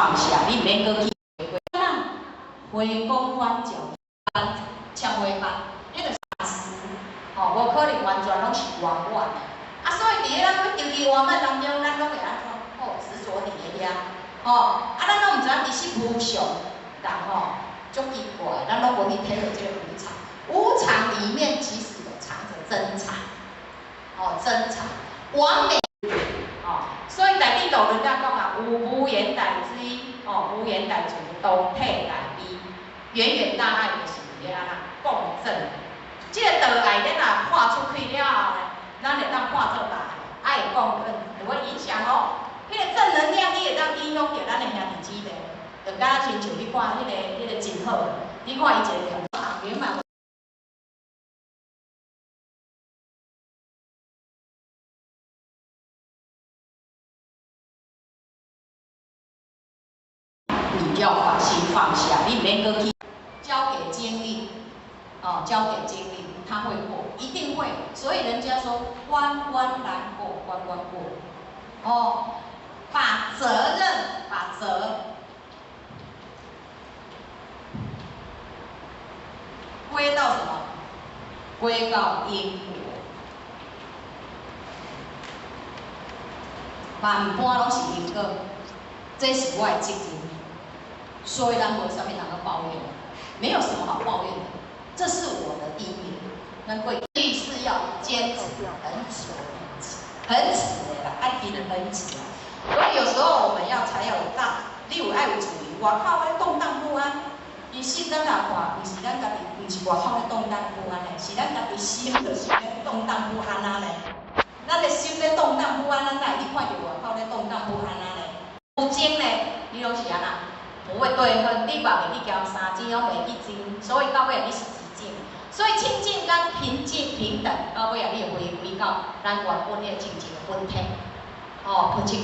放下，你毋免閣去回光返照，攕花瓣，彼個是吼，無可能完全攏是圓滿的。啊，所以佇咧咱欲追求圓滿當中，咱攏會按怎？哦，執著佇咧遐，吼，啊，咱攏毋知影其實無常，人吼足奇怪，咱攏無去體會這个無常。無常裡面其實有藏著真常，哦，真常，完美，哦，所以大智度論才講啊，有無緣大智，哦，無緣大慈，同體大悲，遠遠大愛就是佇咧按怎共振。這個大愛，咱若化出去了後呢，咱會當化做大愛，愛會共振，會影響哦。彼個正能量，你會當影響著咱的兄弟姊妹，就敢若親像你看彼個真好，你看伊一個圓滿。你就要把心放下，你毋免閣去交給經歷，哦，交給經歷，他會過，一定會。所以人家說關關難過關關過，哦，把責任把責歸到什麼？歸到因果。萬般攏是因果，這是我的責任。所以咱無啥物通閣抱怨，沒有什麼好抱怨的，這是我的因緣。咱過去是要堅持很久很久的啦，愛堅很久。所以有時候我們要才有大，你有愛有注意，外口咧動盪不安。其實咱若看，毋是咱家己，毋是外口咧動盪不安的，是咱家己心就是咧動盪不安啊咧。咱的心咧動盪不安，咱哪會去看著外口咧動盪不安啊咧？有情咧，你攏是按怎？不會對恨，你嘛袂去交三錢，攏袂去爭，所以到尾你是寂靜。所以清淨跟平靜平等，到尾啊，你會回歸到咱原本的清淨的本體，哦，平靜。